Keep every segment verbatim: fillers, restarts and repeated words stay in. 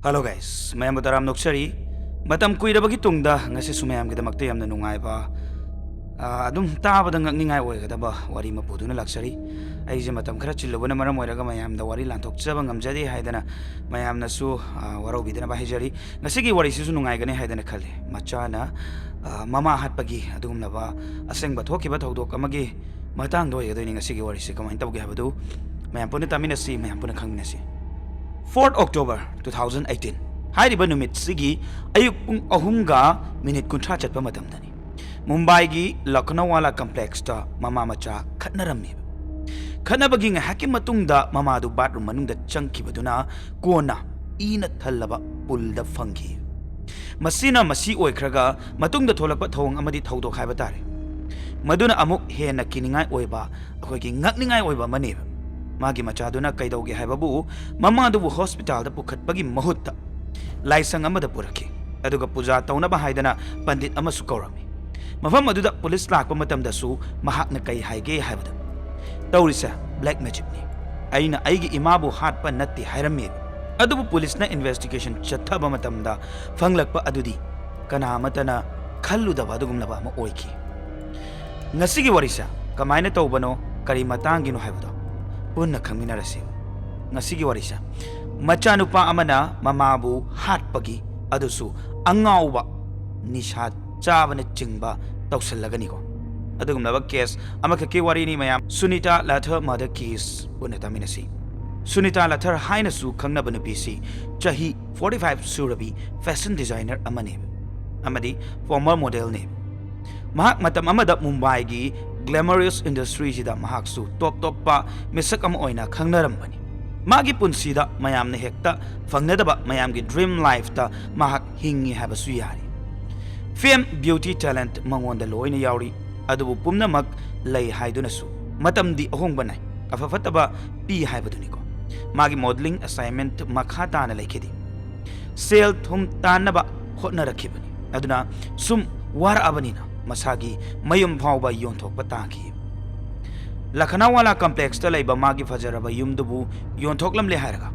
Hello guys, ꯃꯌꯥꯝꯕꯨ ꯇꯔꯥꯝꯅ ꯑꯣꯛꯆꯔꯤ꯫ ꯃꯇꯝ ꯀꯨꯏꯔꯕꯒꯤ ꯇꯨꯡꯗ ꯉꯁꯤꯁꯨ ꯃꯌꯥꯝꯒꯤꯗꯃꯛꯇ ꯌꯥꯝꯅ ꯅꯨꯡꯉꯥꯏꯕ, ꯑ, ꯑꯗꯨꯝ ꯇꯥꯕꯗ ꯉꯛꯅꯤꯡꯉꯥꯏ ꯑꯣꯏꯒꯗꯕ ꯋꯥꯔꯤ ꯑꯃ ꯄꯨꯗꯨꯅ ꯂꯥꯛꯆꯔꯤ꯫ ꯑꯩꯁꯦ ꯃꯇꯝ ꯈꯔ ꯆꯤꯜꯂꯨꯕꯅ ꯃꯔꯝ ꯑꯣꯏꯔꯒ ꯃꯌꯥꯝꯗ ꯋꯥꯔꯤ ꯂꯥꯟꯊꯣꯛꯆꯕ ꯉꯝꯖꯗꯦ ꯍꯥꯏꯗꯅ ꯃꯌꯥꯝꯅꯁꯨ, ꯑ, ꯋꯥꯔꯧꯕꯤꯗꯅꯕ ꯍꯥꯏꯖꯔꯤ꯫ ꯉꯁꯤꯒꯤ ꯋꯥꯔꯤꯁꯤꯁꯨ ꯅꯨꯡꯉꯥꯏꯒꯅꯤ ꯍꯥꯏꯗꯅ ꯈꯜꯂꯤ꯫ ꯃꯆꯥꯅ, ꯑ, ꯃꯃꯥ ꯍꯥꯠꯄꯒꯤ ꯑꯗꯨꯒꯨꯝꯂꯕ ꯑꯁꯦꯡꯕ ꯊꯣꯛꯈꯤꯕ ꯊꯧꯗꯣꯛ ꯑꯃꯒꯤ ꯃꯇꯥꯡꯗ ꯑꯣꯏꯒꯗꯣꯏꯅꯤ ꯉꯁꯤꯒꯤ ꯋꯥꯔꯤꯁꯤ꯫ ꯀꯃꯥꯏꯅ ꯇꯧꯒꯦ ꯍꯥꯏꯕꯗꯨ ꯃꯌꯥꯝ ꯄꯨꯟꯅ ꯇꯥꯃꯤꯟꯅꯁꯤ, ꯃꯌꯥꯝ ꯄꯨꯟꯅ ꯈꯪꯃꯤꯟꯅꯁꯤ꯫ Fourth October two thousand eighteen꯫ ꯍꯥꯏꯔꯤꯕ ꯅꯨꯃꯤꯠꯁꯤꯒꯤ ꯑꯌꯨꯛ ꯄꯨꯡ ꯑꯍꯨꯝꯒ ꯃꯤꯅꯤꯠ ꯀꯨꯟꯊ꯭ꯔꯥ ꯆꯠꯄ ꯃꯇꯝꯗꯅꯤ꯫ ꯃꯨꯝꯕꯥꯏꯒꯤ ꯂꯈꯅꯧꯋꯥꯂꯥ complexꯇ ꯃꯃꯥ ꯃꯆꯥ ꯈꯠꯅꯔꯝꯃꯤ꯫ ꯈꯠꯅꯕꯒꯤ ꯉꯥꯏꯍꯥꯛꯀꯤ ꯃꯇꯨꯡꯗ ꯃꯃꯥꯗꯨ bathroom ꯃꯅꯨꯡꯗ ꯆꯪꯈꯤꯕꯗꯨꯅ ꯀꯣꯟꯅ ꯏꯅ ꯊꯜꯂꯕ poolꯗ ꯐꯪꯈꯤ꯫ ꯃꯁꯤꯅ ꯃꯁꯤ ꯑꯣꯏꯈ꯭ꯔꯒ ꯃꯇꯨꯡꯗ ꯊꯣꯛꯂꯛꯄ ꯊꯧꯑꯣꯡ ꯑꯃꯗꯤ ꯊꯧꯗꯣꯛ ꯍꯥꯏꯕ ꯇꯥꯔꯦ꯫ ꯃꯗꯨꯅ ꯑꯃꯨꯛ ꯍꯦꯟꯅ ꯀꯤꯅꯤꯡꯉꯥꯏ ꯑꯣꯏꯕ, ꯑꯩꯈꯣꯏꯒꯤ ꯉꯛꯅꯤꯡꯉꯥꯏ ꯑꯣꯏꯕ ꯑꯃꯅꯦꯕ꯫ ꯃꯥꯒꯤ ꯃꯆꯥꯗꯨꯅ ꯀꯩꯗꯧꯒꯦ ꯍꯥꯏꯕꯕꯨ ꯃꯃꯥꯗꯨꯕꯨ hospitalꯗ ꯄꯨꯈꯠꯄꯒꯤ ꯃꯍꯨꯠꯇ ꯂꯥꯏꯁꯪ ꯑꯃꯗ ꯄꯨꯔꯛꯈꯤ꯫ ꯑꯗꯨꯒ ꯄꯨꯖꯥ ꯇꯧꯅꯕ ꯍꯥꯏꯗꯅ ꯄꯟꯗꯤꯠ ꯑꯃꯁꯨ ꯀꯧꯔꯝꯃꯤ꯫ ꯃꯐꯝ ꯑꯗꯨꯗ police ꯂꯥꯛꯄ ꯃꯇꯝꯗꯁꯨ ꯃꯍꯥꯛꯅ ꯀꯩ ꯍꯥꯏꯒꯦ ꯍꯥꯏꯕꯗ, "ꯇꯧꯔꯤꯁꯦ black magicꯅꯤ꯫ ꯑꯩꯅ ꯑꯩꯒꯤ ꯏꯃꯥꯕꯨ ꯍꯥꯠꯄ ꯅꯠꯇꯦ" ꯍꯥꯏꯔꯝꯃꯦꯕ꯫ ꯑꯗꯨꯕꯨ policeꯅ investigation ꯆꯠꯊꯕ ꯃꯇꯝꯗ ꯐꯪꯂꯛꯄ ꯑꯗꯨꯗꯤ ꯀꯅꯥ ꯑꯃꯠꯇꯅ ꯈꯜꯂꯨꯗꯕ ꯑꯗꯨꯒꯨꯝꯂꯕ ꯑꯃ ꯑꯣꯏꯈꯤ꯫ ꯉꯁꯤꯒꯤ ꯋꯥꯔꯤꯁꯦ ꯀꯃꯥꯏꯅ ꯇꯧꯕꯅꯣ, ꯀꯔꯤ ꯃꯇꯥꯡꯒꯤꯅꯣ ꯍꯥꯏꯕꯗꯣ ꯄꯨꯟꯅ ꯈꯪꯃꯤꯟꯅꯔꯁꯤ꯫ ꯉꯁꯤꯒꯤ ꯋꯥꯔꯤꯁꯦ, ꯃꯆꯥꯅꯨꯄꯥ ꯑꯃꯅ ꯃꯃꯥꯕꯨ ꯍꯥꯠꯄꯒꯤ, ꯑꯗꯨꯁꯨ ꯑꯉꯥꯎꯕ ꯅꯤꯁꯥ ꯆꯥꯕꯅꯆꯤꯡꯕ ꯇꯧꯁꯜꯂꯒꯅꯤꯀꯣ꯫ ꯑꯗꯨꯒꯨꯝꯂꯕ case ꯑꯃꯈꯛꯀꯤ ꯋꯥꯔꯤꯅꯤ ꯃꯌꯥꯝ, Sunita Lathar murder case ꯄꯨꯟꯅ ꯇꯥꯃꯤꯟꯅꯁꯤ꯫ ꯁꯨꯅꯤꯇꯥ ꯂꯊꯔ ꯍꯥꯏꯅꯁꯨ ꯈꯪꯅꯕ ꯅꯨꯄꯤꯁꯤ ꯆꯍꯤ forty five ꯁꯨꯔꯕꯤ fashion designer ꯑꯃꯅꯦꯕ, ꯑꯃꯗꯤ former modelꯅꯦꯕ꯫ ꯃꯍꯥꯛ ꯃꯇꯝ ꯑꯃꯗ ꯃꯨꯝꯕꯥꯏꯒꯤ glamorous industryꯁꯤꯗ ꯃꯍꯥꯛꯁꯨ top ꯇꯣꯞꯄ ꯃꯤꯁꯛ ꯑꯃ ꯑꯣꯏꯅ ꯈꯪꯅꯔꯝꯕꯅꯤ꯫ ꯃꯥꯒꯤ ꯄꯨꯟꯁꯤꯗ ꯃꯌꯥꯝꯅ ꯍꯦꯛꯇ ꯐꯪꯅꯗꯕ ꯃꯌꯥꯝꯒꯤ dream lifeꯇ ꯃꯍꯥꯛ ꯍꯤꯡꯉꯤ ꯍꯥꯏꯕꯁꯨ ꯌꯥꯔꯤ꯫ Fame, beauty, talent ꯃꯉꯣꯟꯗ ꯂꯣꯏꯅ ꯌꯥꯎꯔꯤ, ꯑꯗꯨꯕꯨ ꯄꯨꯝꯅꯃꯛ ꯂꯩ ꯍꯥꯏꯗꯨꯅꯁꯨ ꯃꯇꯝꯗꯤ ꯑꯍꯣꯡꯕ ꯅꯥꯏ, ꯑꯐ ꯐꯠꯇꯕ ꯄꯤ ꯍꯥꯏꯕꯗꯨꯅꯤꯀꯣ꯫ ꯃꯥꯒꯤ modelling assignment ꯃꯈꯥ ꯇꯥꯅ ꯂꯩꯈꯤꯗꯦ꯫ ꯁꯦꯜ ꯊꯨꯝ ꯇꯥꯟꯅꯕ ꯍꯣꯠꯅꯔꯛꯈꯤꯕꯅꯤ, ꯑꯗꯨꯅ ꯁꯨꯝ ꯋꯥꯔꯛꯑꯕꯅꯤꯅ ꯃꯁꯥꯒꯤ ꯃꯌꯨꯝ ꯐꯥꯎꯕ ꯌꯣꯟꯊꯣꯛꯄ ꯇꯥꯈꯤ꯫ ꯂꯈꯅꯧꯋꯥꯂꯥ complexꯇ ꯂꯩꯕ ꯃꯥꯒꯤ ꯐꯖꯔꯕ ꯌꯨꯝꯗꯨꯕꯨ ꯌꯣꯟꯊꯣꯛꯂꯝꯂꯦ ꯍꯥꯏꯔꯒ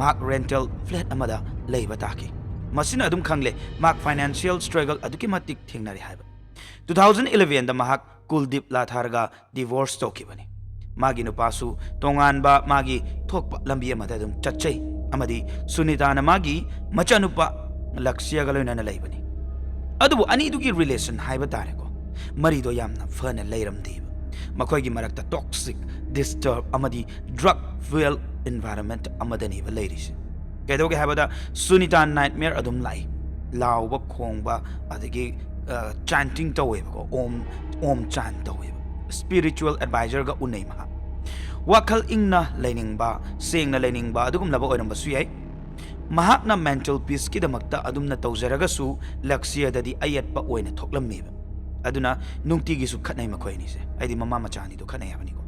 ꯃꯍꯥꯛ rental flat ꯑꯃꯗ ꯂꯩꯕ ꯇꯥꯈꯤ꯫ ꯃꯁꯤꯅ ꯑꯗꯨꯝ ꯈꯪꯂꯦ ꯃꯍꯥꯛ financial struggle ꯑꯗꯨꯛꯀꯤ ꯃꯇꯤꯛ ꯊꯦꯡꯅꯔꯦ ꯍꯥꯏꯕ꯫ Two thousand elevenꯗ ꯃꯍꯥꯛ ꯀꯨꯜꯗꯤꯞ ꯂꯥꯊꯥꯔꯒ divorce ꯇꯧꯈꯤꯕꯅꯤ꯫ ꯃꯥꯒꯤ ꯅꯨꯄꯥꯁꯨ ꯇꯣꯉꯥꯟꯕ ꯃꯥꯒꯤ ꯊꯣꯛꯄ ꯂꯝꯕꯤ ꯑꯃꯗ ꯑꯗꯨꯝ ꯆꯠꯆꯩ ꯑꯃꯗꯤ ꯁꯨꯅꯤꯇꯥꯅ ꯃꯥꯒꯤ ꯃꯆꯥꯅꯨꯄꯥ ꯂꯛꯁꯤꯌꯥꯒ ꯂꯣꯏꯅꯅ ꯂꯩꯕꯅꯤ꯫ ꯑꯗꯨꯕꯨ ꯑꯅꯤꯗꯨꯒꯤ relation ꯍꯥꯏꯕ ꯇꯥꯔꯦꯀꯣ, ꯃꯔꯤꯗꯣ ꯌꯥꯝꯅ ꯐꯅ ꯂꯩꯔꯝꯗꯦꯕ꯫ ꯃꯈꯣꯏꯒꯤ ꯃꯔꯛꯇ toxic, disturb ꯑꯃꯗꯤ drug fuel environment ꯑꯃꯗꯅꯦꯕ ꯂꯩꯔꯤꯁꯦ꯫ ꯀꯩꯗꯧꯒꯦ ꯍꯥꯏꯕꯗ ꯁꯨꯅꯤꯇꯥ nightmare ꯑꯗꯨꯝ ꯂꯥꯛꯏ, ꯂꯥꯎꯕ ꯈꯣꯡꯕ ꯑꯗꯒꯤ chanting ꯇꯧꯋꯦꯕꯀꯣ, ꯑꯣꯝ ꯑꯣꯝ ꯆꯥꯟ ꯇꯧꯋꯦꯕ꯫ Spiritual advisorꯒ ꯎꯅꯩ ꯃꯍꯥꯛ꯫ ꯋꯥꯈꯜ ꯏꯪꯅ ꯂꯩꯅꯤꯡꯕ, ꯁꯦꯡꯅ ꯂꯩꯅꯤꯡꯕ ꯑꯗꯨꯒꯨꯝꯂꯕ ꯑꯣꯏꯔꯝꯕꯁꯨ ꯌꯥꯏ꯫ ꯃꯍꯥꯛꯅ mental peaceꯀꯤꯗꯃꯛꯇ ꯑꯗꯨꯝꯅ ꯇꯧꯖꯔꯒꯁꯨ ꯂꯛꯁꯤꯌꯥꯗꯗꯤ ꯑꯌꯦꯠꯄ ꯑꯣꯏꯅ ꯊꯣꯛꯂꯝꯃꯦꯕ꯫ ꯑꯗꯨꯅ ꯅꯨꯡꯇꯤꯒꯤꯁꯨ ꯈꯠꯅꯩ ꯃꯈꯣꯏ ꯑꯅꯤꯁꯦ, ꯍꯥꯏꯗꯤ ꯃꯃꯥ ꯃꯆꯥ ꯑꯅꯤꯗꯣ ꯈꯠꯅꯩ ꯍꯥꯏꯕꯅꯤꯀꯣ꯫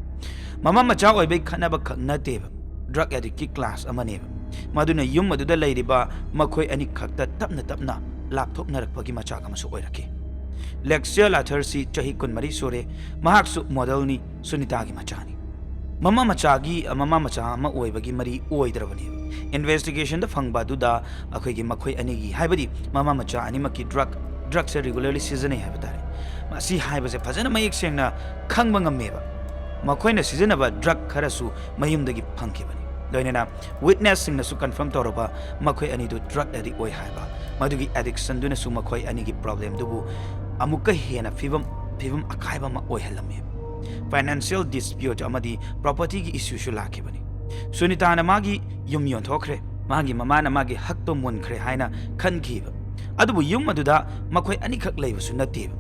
ꯃꯃꯥ ꯃꯆꯥ ꯑꯣꯏꯕꯩ ꯈꯠꯅꯕ ꯈꯛ ꯅꯠꯇꯦꯕ, drug addictꯀꯤ class ꯑꯃꯅꯦꯕ꯫ ꯃꯗꯨꯅ ꯌꯨꯝ ꯑꯗꯨꯗ ꯂꯩꯔꯤꯕ ꯃꯈꯣꯏ ꯑꯅꯤꯈꯛꯇ ꯇꯞꯅ ꯇꯞꯅ ꯂꯥꯞꯊꯣꯛꯅꯔꯛꯄꯒꯤ ꯃꯆꯥꯛ ꯑꯃꯁꯨ ꯑꯣꯏꯔꯛꯈꯤ꯫ ꯂꯦꯛꯁꯤꯌꯥ ꯂꯥꯊꯔꯁꯤ ꯆꯍꯤ ꯀꯨꯟꯃꯔꯤ ꯁꯨꯔꯦ, ꯃꯍꯥꯛꯁꯨ modelꯅꯤ, ꯁꯨꯅꯤꯇꯥꯒꯤ ꯃꯆꯥꯅꯤ꯫ ꯃꯃꯥ ꯃꯆꯥꯒꯤ ꯃꯃꯥ ꯃꯆꯥ ꯑꯃ ꯑꯣꯏꯕꯒꯤ ꯃꯔꯤ ꯑꯣꯏꯗ꯭ꯔꯕꯅꯦꯕ꯫ Investigationꯗ ꯐꯪꯕ ꯑꯗꯨꯗ ꯑꯩꯈꯣꯏꯒꯤ ꯃꯈꯣꯏ ꯑꯅꯤꯒꯤ, ꯍꯥꯏꯕꯗꯤ ꯃꯃꯥ ꯃꯆꯥ ꯑꯅꯤꯃꯛꯀꯤ drug drugꯁꯦ regularly ꯁꯤꯖꯤꯟꯅꯩ ꯍꯥꯏꯕ ꯇꯥꯔꯦ꯫ ꯃꯁꯤ ꯍꯥꯏꯕꯁꯦ ꯐꯖꯅ ꯃꯌꯦꯛ ꯁꯦꯡꯅ ꯈꯪꯕ ꯉꯝꯃꯦꯕ꯫ ꯃꯈꯣꯏꯅ ꯁꯤꯖꯤꯟꯅꯕ drug ꯈꯔꯁꯨ ꯃꯌꯨꯝꯗꯒꯤ ꯐꯪꯈꯤꯕꯅꯤ꯫ ꯂꯣꯏꯅꯅ witnessꯁꯤꯡꯅꯁꯨ confirm ꯇꯧꯔꯕ ꯃꯈꯣꯏ ꯑꯅꯤꯗꯨ drug addict ꯑꯣꯏ ꯍꯥꯏꯕ꯫ ꯃꯗꯨꯒꯤ addictionꯗꯨꯅꯁꯨ ꯃꯈꯣꯏ ꯑꯅꯤꯒꯤ problemꯗꯨꯕꯨ ꯑꯃꯨꯛꯀ ꯍꯦꯟꯅ ꯐꯤꯕꯝ ꯐꯤꯕꯝ ꯑꯀꯥꯏꯕ ꯑꯃ ꯑꯣꯏꯍꯜꯂꯝꯃꯤ꯫ Financial dispute ꯑꯃꯗꯤ propertyꯒꯤ issueꯁꯨ ꯂꯥꯛꯈꯤꯕꯅꯤ꯫ ꯁꯨꯅꯤꯇꯥꯅ ꯃꯥꯒꯤ ꯌꯨꯝ ꯌꯣꯟꯊꯣꯛꯈ꯭ꯔꯦ, ꯃꯥꯒꯤ ꯃꯃꯥꯅ ꯃꯥꯒꯤ ꯍꯛꯇꯣ ꯃꯨꯟꯈ꯭ꯔꯦ ꯍꯥꯏꯅ ꯈꯟꯈꯤꯕ꯫ ꯑꯗꯨꯕꯨ ꯌꯨꯝ ꯑꯗꯨꯗ ꯃꯈꯣꯏ ꯑꯅꯤꯈꯛ ꯂꯩꯕꯁꯨ ꯅꯠꯇꯦꯕ꯫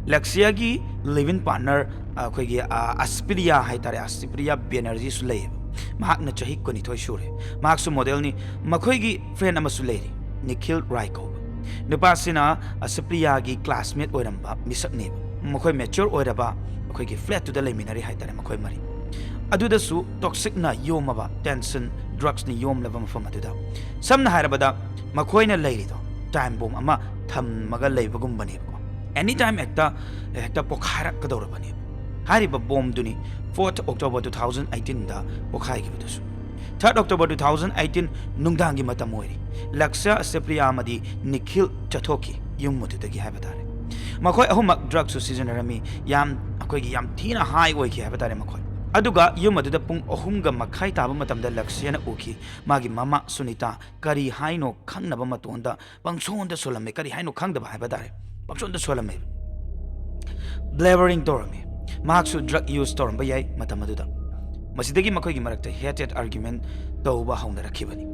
ꯂꯛꯁꯤꯌꯥꯒꯤ live-in partner, ꯑꯩꯈꯣꯏꯒꯤ, ꯑ, ꯑꯁꯄ꯭ꯔꯤꯌꯥ ꯍꯥꯏꯇꯥꯔꯦ, ꯑꯁꯄ꯭ꯔꯤꯌꯥ ꯕꯦꯅꯔꯖꯤꯁꯨ ꯂꯩꯌꯦꯕ꯫ ꯃꯍꯥꯛꯅ ꯆꯍꯤ ꯀꯨꯟꯅꯤꯊꯣꯏ ꯁꯨꯔꯦ꯫ ꯃꯍꯥꯛꯁꯨ modelꯅꯤ꯫ ꯃꯈꯣꯏꯒꯤ friend ꯑꯃꯁꯨ ꯂꯩꯔꯤ, ꯅꯤꯈꯤꯜ ꯔꯥꯏ ꯀꯧꯕ꯫ ꯅꯨꯄꯥꯁꯤꯅ ꯑꯁꯄ꯭ꯔꯤꯌꯥꯒꯤ classmate ꯑꯣꯏꯔꯝꯕ ꯃꯤꯁꯛꯅꯦꯕ꯫ ꯃꯈꯣꯏ mature ꯑꯣꯏꯔꯕ ꯑꯩꯈꯣꯏꯒꯤ flatꯇꯨꯗ ꯂꯩꯃꯤꯟꯅꯔꯤ ꯍꯥꯏꯇꯥꯔꯦ ꯃꯈꯣꯏ ꯃꯔꯤ꯫ ꯑꯗꯨꯗꯁꯨ toxicꯅ ꯌꯣꯝꯃꯕ, tension, drugsꯅ ꯌꯣꯝꯂꯕ ꯃꯐꯝ ꯑꯗꯨꯗ, ꯁꯝꯅ ꯍꯥꯏꯔꯕꯗ, ꯃꯈꯣꯏꯅ ꯂꯩꯔꯤꯗꯣ time bomb ꯑꯃ ꯊꯝꯃꯒ ꯂꯩꯕꯒꯨꯝꯕꯅꯦꯕꯀꯣ꯫ Anytime ꯍꯦꯛꯇ, ꯍꯦꯛꯇ ꯄꯣꯈꯥꯏꯔꯛꯀꯗꯧꯔꯕꯅꯦꯕ꯫ ꯍꯥꯏꯔꯤꯕ bombꯗꯨꯅꯤ fourth October two thousand eighteenꯗ ꯄꯣꯈꯥꯏꯈꯤꯕꯗꯨꯁꯨ꯫ Third October two thousand eighteen ꯅꯨꯡꯗꯥꯡꯒꯤ ꯃꯇꯝ ꯑꯣꯏꯔꯤ꯫ ꯂꯛꯁ꯭ꯌ, ꯁ꯭ꯔꯤꯄ꯭ꯔꯤꯌꯥ ꯑꯃꯗꯤ ꯅꯤꯈꯤꯜ ꯆꯠꯊꯣꯛꯈꯤ ꯌꯨꯝ ꯑꯗꯨꯗꯒꯤ ꯍꯥꯏꯕ ꯇꯥꯔꯦ꯫ ꯃꯈꯣꯏ ꯑꯍꯨꯝꯃꯛ ꯗ꯭ꯔꯒꯁꯨ ꯁꯤꯖꯤꯟꯅꯔꯝꯃꯤ꯫ ꯌꯥꯝ, ꯑꯩꯈꯣꯏꯒꯤ ꯌꯥꯝ ꯊꯤꯅ ꯍꯥꯏ ꯑꯣꯏꯈꯤ ꯍꯥꯏꯕ ꯇꯥꯔꯦ ꯃꯈꯣꯏ꯫ ꯑꯗꯨꯒ ꯌꯨꯝ ꯑꯗꯨꯗ ꯄꯨꯡ ꯑꯍꯨꯝꯒ ꯃꯈꯥꯏ ꯇꯥꯕ ꯃꯇꯝꯗ ꯂꯛꯁ꯭ꯌꯅ ꯎꯈꯤ ꯃꯥꯒꯤ ꯃꯃꯥ ꯁꯨꯅꯤꯇꯥ ꯀꯔꯤ ꯍꯥꯏꯅꯣ ꯈꯪꯅꯕ ꯃꯇꯣꯟꯗ ꯄꯪꯁꯣꯟꯗ ꯁꯣꯜꯂꯝꯃꯦ꯫ ꯀꯔꯤ ꯍꯥꯏꯅꯣ ꯈꯪꯗꯕ ꯍꯥꯏꯕ ꯇꯥꯔꯦ, ꯄꯪꯁꯣꯟꯗ ꯁꯣꯜꯂꯝꯃꯦ꯫ ꯕ꯭ꯂꯦꯕꯔꯤꯡ ꯇꯧꯔꯝꯃꯤ꯫ ꯃꯍꯥꯛꯁꯨ ꯗ꯭ꯔꯒ ꯌꯨꯁ ꯇꯧꯔꯝꯕ ꯌꯥꯏ ꯃꯇꯝ ꯑꯗꯨꯗ꯫ ꯃꯁꯤꯗꯒꯤ ꯃꯈꯣꯏꯒꯤ ꯃꯔꯛꯇ ꯍꯦꯇꯦꯠ ꯑꯥꯔꯒ꯭ꯌꯨꯃꯦꯟ ꯇꯧꯕ ꯍꯧꯅꯔꯛꯈꯤꯕꯅꯤ꯫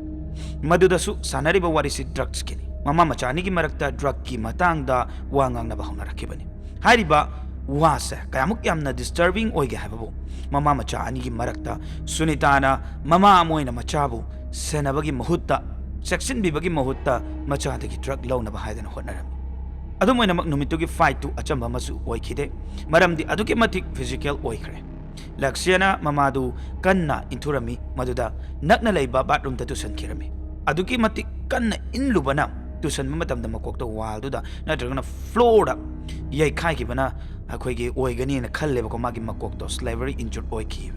ꯃꯗꯨꯗꯁꯨ ꯁꯥꯟꯅꯔꯤꯕ ꯋꯥꯔꯤꯁꯤ ꯗ꯭ꯔꯒꯁꯀꯤꯅꯤ꯫ ꯃꯃꯥ ꯃꯆꯥ ꯑꯅꯤꯒꯤ ꯃꯔꯛꯇ ꯗ꯭ꯔꯒꯀꯤ ꯃꯇꯥꯡꯗ ꯋꯥ ꯉꯥꯡꯅꯕ ꯍꯧꯅꯔꯛꯈꯤꯕꯅꯤ꯫ ꯍꯥꯏꯔꯤꯕ ꯋꯥꯁꯦ ꯀꯌꯥꯃꯨꯛ ꯌꯥꯝꯅ ꯗꯤꯁꯇꯔꯕꯤꯡ ꯑꯣꯏꯒꯦ ꯍꯥꯏꯕꯕꯨ, ꯃꯃꯥ ꯃꯆꯥ ꯑꯅꯤꯒꯤ ꯃꯔꯛꯇ ꯁꯨꯅꯤꯇꯥꯅ ꯃꯃꯥ ꯑꯃ ꯑꯣꯏꯅ ꯃꯆꯥꯕꯨ ꯁꯦꯟꯅꯕꯒꯤ ꯃꯍꯨꯠꯇ, ꯆꯦꯛꯁꯤꯟꯕꯤꯕꯒꯤ ꯃꯍꯨꯠꯇ ꯃꯆꯥꯗꯒꯤ ꯗ꯭ꯔꯒ ꯂꯧꯅꯕ ꯍꯥꯏꯗꯅ ꯍꯣꯠꯅꯔꯝꯃꯤ꯫ ꯑꯗꯨꯝ ꯑꯣꯏꯅꯃꯛ ꯅꯨꯃꯤꯠꯇꯨꯒꯤ ꯐꯥꯏꯠꯇꯨ ꯑꯆꯝꯕ ꯑꯃꯁꯨ ꯑꯣꯏꯈꯤꯗꯦ, ꯃꯔꯝꯗꯤ ꯑꯗꯨꯛꯀꯤ ꯃꯇꯤꯛ ꯐꯤꯖꯤꯀꯦꯜ ꯑꯣꯏꯈ꯭ꯔꯦ꯫ ꯂꯛꯁ꯭ꯌꯅ ꯃꯃꯥꯗꯨ ꯀꯟꯅ ꯏꯟꯊꯨꯔꯝꯃꯤ, ꯃꯗꯨꯗ ꯅꯛꯅ ꯂꯩꯕ ꯕꯥꯠꯔꯨꯝꯗ ꯇꯨꯁꯟꯈꯤꯔꯝꯃꯤ꯫ ꯑꯗꯨꯛꯀꯤ ꯃꯇꯤꯛ ꯀꯟꯅ ꯏꯟꯂꯨꯕꯅ ꯇꯨꯁꯟꯕ ꯃꯇꯝꯗ ꯃꯀꯣꯛꯇ ꯋꯥꯜꯗꯨꯗ ꯅꯠꯇ꯭ꯔꯒꯅ ꯐ꯭ꯂꯣꯔꯗ ꯌꯩꯈꯥꯏꯈꯤꯕꯅ ꯑꯩꯈꯣꯏꯒꯤ ꯑꯣꯏꯒꯅꯤꯅ ꯈꯜꯂꯦꯕꯀꯣ꯫ ꯃꯥꯒꯤ ꯃꯀꯣꯛꯇꯣ ꯁ꯭ꯂꯦꯕꯔꯤ ꯏꯟꯖꯨꯔ ꯑꯣꯏꯈꯤ꯫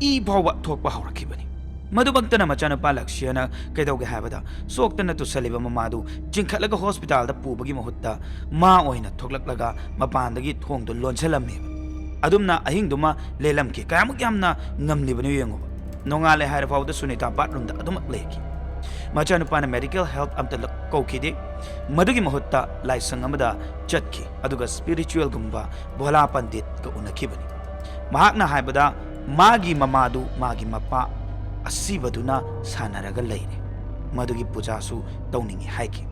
ꯏ ꯐꯥꯎꯕ ꯊꯣꯛꯄ ꯍꯧꯔꯛꯈꯤꯕꯅꯤ꯫ ꯃꯗꯨꯃꯛꯇꯅ ꯃꯆꯥꯅꯨꯄꯥ ꯂꯛꯁ꯭ꯌꯅ ꯀꯩꯗꯧꯒꯦ ꯍꯥꯏꯕꯗ, ꯁꯣꯛꯇꯅ ꯇꯨꯁꯜꯂꯤꯕ ꯃꯃꯥꯗꯨ ꯆꯤꯡꯈꯠꯂꯒ ꯍꯣꯁꯄꯤꯇꯥꯜꯗ ꯄꯨꯕꯒꯤ ꯃꯍꯨꯠꯇ ꯃꯥ ꯑꯣꯏꯅ ꯊꯣꯛꯂꯛꯂꯒ ꯃꯄꯥꯟꯗꯒꯤ ꯊꯣꯡꯗꯨ ꯂꯣꯟꯁꯤꯜꯂꯝꯃꯦꯕ꯫ ꯑꯗꯨꯝꯅ ꯑꯍꯤꯡꯗꯨꯃ ꯂꯦꯜꯂꯝꯈꯤ꯫ ꯀꯌꯥꯃꯨꯛ ꯌꯥꯝꯅ ꯉꯝꯂꯤꯕꯅꯣ ꯌꯦꯡꯉꯨꯕ꯫ ꯅꯣꯡꯉꯥꯜꯂꯦ ꯍꯥꯏꯔ ꯐꯥꯎꯕꯗ ꯁꯨꯅꯤꯇꯥ ꯕꯥꯠꯔꯨꯝꯗ ꯑꯗꯨꯃꯛ ꯂꯩꯈꯤ꯫ ꯃꯆꯥꯅꯨꯄꯥꯅ ꯃꯦꯗꯤꯀꯦꯜ ꯍꯦꯜꯞ ꯑꯝꯇ ꯂ-, ꯀꯧꯈꯤꯗꯦ꯫ ꯃꯗꯨꯒꯤ ꯃꯍꯨꯠꯇ ꯂꯥꯏꯁꯪ ꯑꯃꯗ ꯆꯠꯈꯤ, ꯑꯗꯨꯒ ꯁ꯭ꯄꯤꯔꯤꯆꯨꯋꯦꯜꯒꯨꯝꯕ ꯚꯣꯂꯥ ꯄꯟꯗꯤꯠꯀ ꯎꯅꯈꯤꯕꯅꯤ꯫ ꯃꯍꯥꯛꯅ ꯍꯥꯏꯕꯗ, ꯃꯥꯒꯤ ꯃꯃꯥꯗꯨ ꯃꯥꯒꯤ ꯃꯄꯥ ꯑꯁꯤꯕꯗꯨꯅ ꯁꯥꯟꯅꯔꯒ ꯂꯩꯔꯦ, ꯃꯗꯨꯒꯤ ꯄꯨꯖꯥꯁꯨ ꯇꯧꯅꯤꯡꯏ ꯍꯥꯏꯈꯤ꯫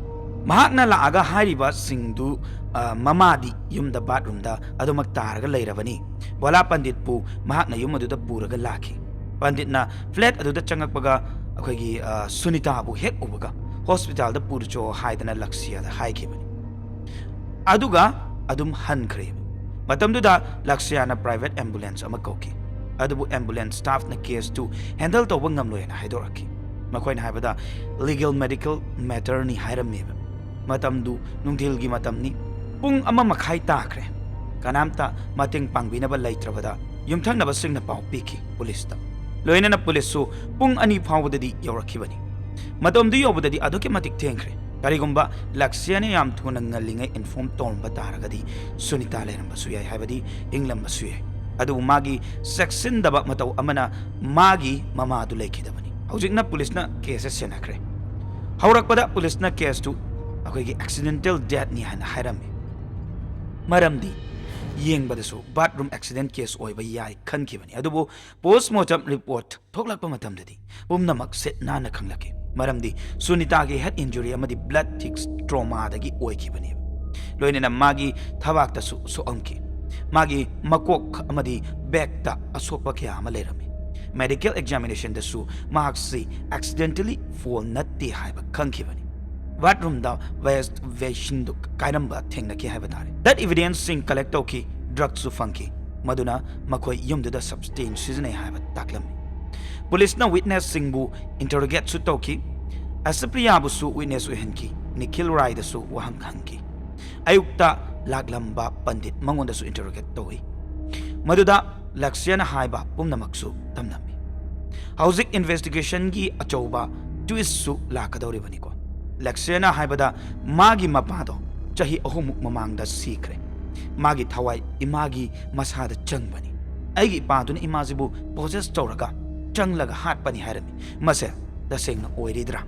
ꯃꯍꯥꯛꯅ ꯂꯥꯛꯑꯒ ꯍꯥꯏꯔꯤꯕꯁꯤꯡꯗꯨ, ꯑ, ꯃꯃꯥꯗꯤ ꯌꯨꯝꯗ ꯕꯥꯠꯔꯨꯝꯗ ꯑꯗꯨꯃꯛ ꯇꯥꯔꯒ ꯂꯩꯔꯕꯅꯤ꯫ ꯚꯣꯂꯥ ꯄꯟꯗꯤꯠꯄꯨ ꯃꯍꯥꯛꯅ ꯌꯨꯝ ꯑꯗꯨꯗ ꯄꯨꯔꯒ ꯂꯥꯛꯈꯤ꯫ ꯄꯟꯗꯤꯠꯅ ꯐ꯭ꯂꯦꯠ ꯑꯗꯨꯗ ꯆꯪꯉꯛꯄꯒ ꯑꯩꯈꯣꯏꯒꯤ, ꯑ, ꯁꯨꯅꯤꯇꯥꯕꯨ ꯍꯦꯛ ꯎꯕꯒ ꯍꯣꯁꯄꯤꯇꯥꯜꯗ ꯄꯨꯔꯨꯆꯣ ꯍꯥꯏꯗꯅ ꯂꯛꯁꯤꯌꯥꯗ ꯍꯥꯏꯈꯤꯕꯅꯤ꯫ ꯑꯗꯨꯒ ꯑꯗꯨꯝ ꯍꯟꯈ꯭ꯔꯦ꯫ ꯃꯇꯝꯗꯨꯗ ꯂꯛꯁꯤꯌꯥꯅ ꯄ꯭ꯔꯥꯏꯚꯦꯠ ꯑꯦꯝꯕꯨꯂꯦꯟꯁ ꯑꯃ ꯀꯧꯈꯤ꯫ ꯑꯗꯨꯕꯨ ꯑꯦꯝꯕꯨꯂꯦꯟꯁ ꯁ꯭ꯇꯥꯐꯅ ꯀꯦꯁꯇꯨ ꯍꯦꯟꯗꯜ ꯇꯧꯕ ꯉꯝꯂꯣꯏ ꯍꯥꯏꯅ ꯍꯥꯏꯗꯣꯔꯛꯈꯤ꯫ ꯃꯈꯣꯏꯅ ꯍꯥꯏꯕꯗ ꯂꯤꯒꯦꯜ ꯃꯦꯗꯤꯀꯦꯜ ꯃꯦꯇꯔꯅꯤ ꯍꯥꯏꯔꯝꯃꯦꯕ꯫ ꯃꯇꯝꯗꯨ ꯅꯨꯡꯊꯤꯜꯒꯤ ꯃꯇꯝꯅꯤ꯫ ꯄꯨꯡ ꯑꯃ ꯃꯈꯥꯏ ꯇꯥꯈ꯭ꯔꯦ꯫ ꯀꯅꯥꯝꯇ ꯃꯇꯦꯡ ꯄꯥꯡꯕꯤꯅꯕ ꯂꯩꯇ꯭ꯔꯕꯗ ꯌꯨꯝꯊꯪꯅꯕꯁꯤꯡꯅ ꯄꯥꯎ ꯄꯤꯈꯤ ꯄꯨꯂꯤꯁꯇ꯫ ꯂꯣꯏꯅꯅ ꯄꯨꯂꯤꯁꯁꯨ ꯄꯨꯡ ꯑꯅꯤ ꯐꯥꯎꯕꯗꯗꯤ ꯌꯧꯔꯛꯈꯤꯕꯅꯤ꯫ ꯃꯇꯝꯗꯨ ꯌꯧꯕꯗꯗꯤ ꯑꯗꯨꯛꯀꯤ ꯃꯇꯤꯛ ꯊꯦꯡꯈ꯭ꯔꯦ꯫ ꯀꯔꯤꯒꯨꯝꯕ ꯂꯛꯁꯤꯌꯥꯅ ꯌꯥꯝ ꯊꯨꯅ ꯉꯜꯂꯤꯉꯩ ꯏꯟꯐꯣꯔꯝ ꯇꯧꯔꯝꯕ ꯇꯥꯔꯒꯗꯤ ꯁꯨꯅꯤꯇꯥ ꯂꯩꯔꯝꯕꯁꯨ ꯌꯥꯏ, ꯍꯥꯏꯕꯗꯤ ꯍꯤꯡꯂꯝꯕꯁꯨ ꯌꯥꯏ꯫ ꯑꯗꯨꯕꯨ ꯃꯥꯒꯤ ꯆꯦꯛꯁꯤꯟꯗꯕ ꯃꯇꯧ ꯑꯃꯅ ꯃꯥꯒꯤ ꯃꯃꯥꯗꯨ ꯂꯩꯈꯤꯗꯕꯅꯤ꯫ ꯍꯧꯖꯤꯛꯅ ꯄꯨꯂꯤꯁꯅ ꯀꯦꯁꯁꯦ ꯁꯦꯟꯅꯈ꯭ꯔꯦ꯫ ꯍꯧꯔꯛꯄꯗ ꯄꯨꯂꯤꯁꯅ ꯀꯦꯁꯇꯨ ꯑꯩꯈꯣꯏꯒꯤ ꯑꯦꯛꯁꯤꯗꯦꯟꯇꯦꯜ ꯗꯦꯠꯅꯤ ꯍꯥꯏꯅ ꯍꯥꯏꯔꯝꯃꯤ꯫ ꯃꯔꯝꯗꯤ ꯌꯦꯡꯕꯗꯁꯨ ꯕꯥꯠꯔꯨꯝ ꯑꯦꯛꯁꯤꯗꯦꯟ ꯀꯦꯁ ꯑꯣꯏꯕ ꯌꯥꯏ ꯈꯟꯈꯤꯕꯅꯤ꯫ ꯑꯗꯨꯕꯨ ꯄꯣꯁꯃꯣꯔꯇꯝ ꯔꯤꯄꯣꯔꯠ ꯊꯣꯛꯂꯛꯄ ꯃꯇꯝꯗꯗꯤ ꯄꯨꯝꯅꯃꯛ ꯁꯤꯠ ꯅꯥꯟꯅ ꯈꯪꯂꯛꯈꯤ꯫ ꯃꯔꯝꯗꯤ ꯁꯨꯅꯤꯇꯥꯒꯤ ꯍꯦꯗ ꯏꯟꯖꯨꯔꯤ ꯑꯃꯗꯤ ꯕ꯭ꯂꯠ ꯊꯤꯛꯁ ꯇ꯭ꯔꯣꯃꯥꯗꯒꯤ ꯑꯣꯏꯈꯤꯕꯅꯦꯕ꯫ ꯂꯣꯏꯅꯅ ꯃꯥꯒꯤ ꯊꯕꯥꯛꯇꯁꯨ ꯁꯣꯛꯑꯝꯈꯤ꯫ ꯃꯥꯒꯤ ꯃꯀꯣꯛ ꯑꯃꯗꯤ ꯕꯦꯛꯇ ꯑꯁꯣꯛꯄ ꯀꯌꯥ ꯑꯃ ꯂꯩꯔꯝꯃꯤ꯫ ꯃꯦꯗꯤꯀꯦꯜ ꯑꯦꯛꯖꯥꯃꯤꯅꯦꯁꯟꯗꯁꯨ ꯃꯍꯥꯛꯁꯤ ꯑꯦꯛꯁꯤꯗꯦꯟꯇꯦꯜꯂꯤ ꯐꯣꯜ ꯅꯠꯇꯦ ꯍꯥꯏꯕ ꯈꯪꯈꯤꯕꯅꯤ꯫ ꯕꯥꯠꯔꯨꯝꯗ ꯋꯦꯁ ꯕꯦꯁꯤꯟꯗꯨ ꯀꯥꯏꯔꯝꯕ ꯊꯦꯡꯅꯈꯤ ꯍꯥꯏꯕ ꯇꯥꯔꯦ꯫ ꯗꯦꯠ ꯏꯚꯤꯗꯦꯟꯁꯁꯤꯡ ꯀꯂꯦꯛ ꯇꯧꯈꯤ, ꯗ꯭ꯔꯒꯁꯨ ꯐꯪꯈꯤ꯫ ꯃꯗꯨꯅ ꯃꯈꯣꯏ ꯌꯨꯝꯗꯨꯗ ꯁꯕꯁꯇꯦꯟꯁ ꯁꯤꯖꯤꯟꯅꯩ ꯍꯥꯏꯕ ꯇꯥꯛꯂꯝꯃꯤ꯫ ꯄꯨꯂꯤꯁꯅ ꯋꯤꯠꯅꯦꯁꯁꯤꯡꯕꯨ ꯏꯟꯇꯔꯣꯒꯦꯠꯁꯨ ꯇꯧꯈꯤ꯫ ꯑꯁꯄ꯭ꯔꯤꯌꯥꯕꯨꯁꯨ ꯋꯤꯠꯅꯦꯁ ꯑꯣꯏꯍꯟꯈꯤ꯫ ꯅꯤꯈꯤꯜ ꯔꯥꯏꯗꯁꯨ ꯋꯥꯍꯪ ꯍꯪꯈꯤ꯫ ꯑꯌꯨꯛꯇ ꯂꯥꯛꯂꯝꯕ ꯄꯟꯗꯤꯠ ꯃꯉꯣꯟꯗꯁꯨ ꯏꯟꯇꯔꯣꯒꯦꯠ ꯇꯧꯏ꯫ ꯃꯗꯨꯗ ꯂꯛꯁꯤꯌꯥꯅ ꯍꯥꯏꯕ ꯄꯨꯝꯅꯃꯛꯁꯨ ꯇꯝꯂꯝꯃꯤ꯫ ꯍꯧꯖꯤꯛ ꯏꯟꯚꯦꯁꯇꯤꯒꯦꯁꯟꯒꯤ ꯑꯆꯧꯕ ꯇ꯭ꯋꯤꯁꯁꯨ ꯂꯥꯛꯀꯗꯧꯔꯤꯕꯅꯤꯀꯣ꯫ ꯂꯛꯁꯤꯌꯥꯅ ꯍꯥꯏꯕꯗ ꯃꯥꯒꯤ ꯃꯄꯥꯗꯣ ꯆꯍꯤ ꯑꯍꯨꯝꯃꯨꯛ ꯃꯃꯥꯡꯗ ꯁꯤꯈ꯭ꯔꯦ꯫ ꯃꯥꯒꯤ ꯊꯋꯥꯏ ꯏꯃꯥꯒꯤ ꯃꯁꯥꯗ ꯆꯪꯕꯅꯤ꯫ ꯑꯩꯒꯤ ꯏꯄꯥꯗꯨꯅ ꯏꯃꯥꯁꯤꯕꯨ ꯄꯣꯖꯦꯁ ꯇꯧꯔꯒ ꯆꯪꯂꯒ ꯍꯥꯠꯄꯅꯤ ꯍꯥꯏꯔꯝꯃꯤ꯫ ꯃꯁꯦ ꯇꯁꯦꯡꯅ ꯑꯣꯏꯔꯤꯗ꯭ꯔꯥ?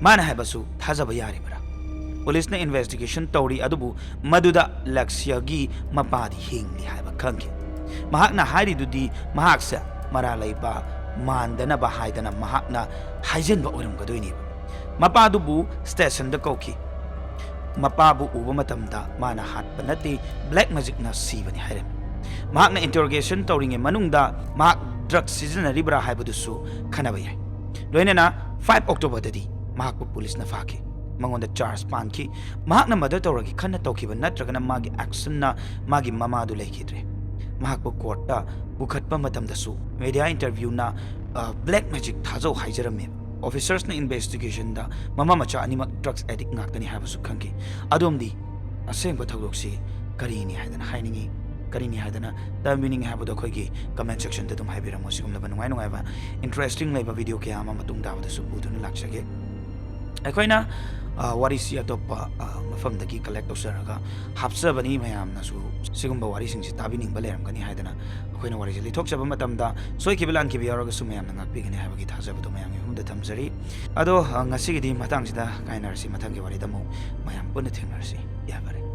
ꯃꯥꯅ ꯍꯥꯏꯕꯁꯨ ꯊꯥꯖꯕ ꯌꯥꯔꯤꯕ꯭ꯔꯥ? ꯄꯨꯂꯤꯁꯅ ꯏꯟꯚꯦꯁꯇꯤꯒꯦꯁꯟ ꯇꯧꯔꯤ, ꯑꯗꯨꯕꯨ ꯃꯗꯨꯗ ꯂꯛꯁꯤꯌꯥꯒꯤ ꯃꯄꯥꯗꯤ ꯍꯤꯡꯂꯤ ꯍꯥꯏꯕ ꯈꯪꯈꯤ꯫ ꯃꯍꯥꯛꯅ ꯍꯥꯏꯔꯤꯗꯨꯗꯤ ꯃꯍꯥꯛꯁꯦ ꯃꯔꯥꯜ ꯂꯩꯕ ꯃꯥꯟꯗꯅꯕ ꯍꯥꯏꯗꯅ ꯃꯍꯥꯛꯅ ꯍꯥꯏꯖꯤꯟꯕ ꯑꯣꯏꯔꯝꯒꯗꯣꯏꯅꯦꯕ꯫ ꯃꯄꯥꯗꯨꯕꯨ ꯁ꯭ꯇꯦꯁꯟꯗ ꯀꯧꯈꯤ꯫ ꯃꯄꯥꯕꯨ ꯎꯕ ꯃꯇꯝꯗ ꯃꯥꯅ ꯍꯥꯠꯄ ꯅꯠꯇꯦ, ꯕ꯭ꯂꯦꯛ ꯃꯦꯖꯤꯛꯅ ꯁꯤꯕꯅꯤ ꯍꯥꯏꯔꯝꯃꯤ꯫ ꯃꯍꯥꯛꯅ ꯏꯟꯇꯔꯣꯒꯦꯁꯟ ꯇꯧꯔꯤꯉꯩ ꯃꯅꯨꯡꯗ ꯃꯍꯥꯛ ꯗ꯭ꯔꯒ ꯁꯤꯖꯤꯟꯅꯔꯤꯕ꯭ꯔꯥ ꯍꯥꯏꯕꯗꯨꯁꯨ ꯈꯟꯅꯕ ꯌꯥꯏ꯫ ꯂꯣꯏꯅꯅ ꯐꯥꯏꯚ ꯑꯣꯛꯇꯣꯕꯔꯗꯗꯤ ꯃꯍꯥꯛꯄꯨ ꯄꯨꯂꯤꯁꯅ ꯐꯥꯈꯤ꯫ ꯃꯉꯣꯟꯗ ꯆꯥꯔꯖ ꯄꯥꯟꯈꯤ꯫ ꯃꯍꯥꯛꯅ ꯃꯔꯗꯔ ꯇꯧꯔꯒꯦ ꯈꯟꯅ ꯇꯧꯈꯤꯕ ꯅꯠꯇ꯭ꯔꯒꯅ ꯃꯥꯒꯤ ꯑꯦꯛꯁꯟꯅ ꯃꯥꯒꯤ ꯃꯃꯥꯗꯨ ꯂꯩꯈꯤꯗ꯭ꯔꯦ꯫ ꯃꯍꯥꯛꯄꯨ ꯀꯣꯔꯠꯇ ꯄꯨꯈꯠꯄ ꯃꯇꯝꯗꯁꯨ ꯃꯦꯗꯤꯌꯥ ꯏꯟꯇꯔꯚ꯭ꯌꯨꯅ, ꯑ, ꯕ꯭ꯂꯦꯛ ꯃꯦꯖꯤꯛ ꯊꯥꯖꯧ ꯍꯥꯏꯖꯔꯝꯃꯦꯕ꯫ ꯑꯣꯐꯤꯁꯔꯁꯅ ꯏꯟꯚꯦꯁꯇꯤꯒꯦꯁꯟꯗ ꯃꯃꯥ ꯃꯆꯥ ꯑꯅꯤꯃꯛ ꯗ꯭ꯔꯒꯁ ꯑꯦꯗꯤꯛ ꯉꯥꯛꯇꯅꯤ ꯍꯥꯏꯕꯁꯨ ꯈꯪꯈꯤ꯫ ꯑꯗꯣꯝꯗꯤ ꯑꯁꯦꯡꯕ ꯊꯧꯗꯣꯛꯁꯤ ꯀꯔꯤꯅꯤ ꯍꯥꯏꯗꯅ ꯍꯥꯏꯅꯤꯡꯏ? ꯀꯔꯤꯅꯤ ꯍꯥꯏꯗꯅ ꯇꯝꯕꯤꯅꯤꯡꯉꯤ ꯍꯥꯏꯕꯗꯣ ꯑꯩꯈꯣꯏꯒꯤ comment section ꯗ ꯑꯗꯨꯝ ꯍꯥꯏꯕꯤꯔꯝꯃꯣ꯫ ꯁꯤꯒꯨꯝꯂꯕ ꯅꯨꯡꯉꯥꯏ ꯅꯨꯡꯉꯥꯏꯕ interesting ꯂꯩꯕ video ꯀꯌꯥ ꯑꯃ ꯃꯇꯨꯡ ꯇꯥꯕꯗꯁꯨ ꯄꯨꯗꯨꯅ ꯂꯥꯛꯆꯒꯦ꯫ ꯑꯩꯈꯣꯏꯅ, ꯑ, ꯋꯥꯔꯤꯁꯤ ꯑꯇꯣꯞꯄ, ꯑ, ꯃꯐꯝꯗꯒꯤ collect ꯇꯧꯖꯔꯒ ꯍꯥꯞꯆꯕꯅꯤ꯫ ꯃꯌꯥꯝꯅꯁꯨ ꯁꯤꯒꯨꯝꯕ ꯋꯥꯔꯤꯁꯤꯡꯁꯤ ꯇꯥꯕꯤꯅꯤꯡꯕ ꯂꯩꯔꯝꯒꯅꯤ ꯍꯥꯏꯗꯅ ꯑꯩꯈꯣꯏꯅ ꯋꯥꯔꯤꯁꯦ ꯂꯤꯊꯣꯛꯆꯕ ꯃꯇꯝꯗ ꯁꯣꯏꯈꯤꯕ ꯂꯥꯟꯈꯤꯕ ꯌꯥꯎꯔꯒꯁꯨ ꯃꯌꯥꯝꯅ ꯉꯥꯛꯄꯤꯒꯅꯤ ꯍꯥꯏꯕꯒꯤ ꯊꯥꯖꯕꯗꯣ ꯃꯌꯥꯝꯒꯤ ꯃꯐꯝꯗ ꯊꯝꯖꯔꯤ꯫ ꯑꯗꯣ, ꯑ, ꯉꯁꯤꯒꯤꯗꯤ ꯃꯇꯥꯡꯁꯤꯗ ꯀꯥꯏꯅꯔꯁꯤ꯫ ꯃꯊꯪꯒꯤ ꯋꯥꯔꯤꯗ ꯑꯃꯨꯛ ꯃꯌꯥꯝ ꯄꯨꯟꯅ ꯊꯦꯡꯅꯔꯁꯤ꯫ ꯌꯥꯐꯔꯦ꯫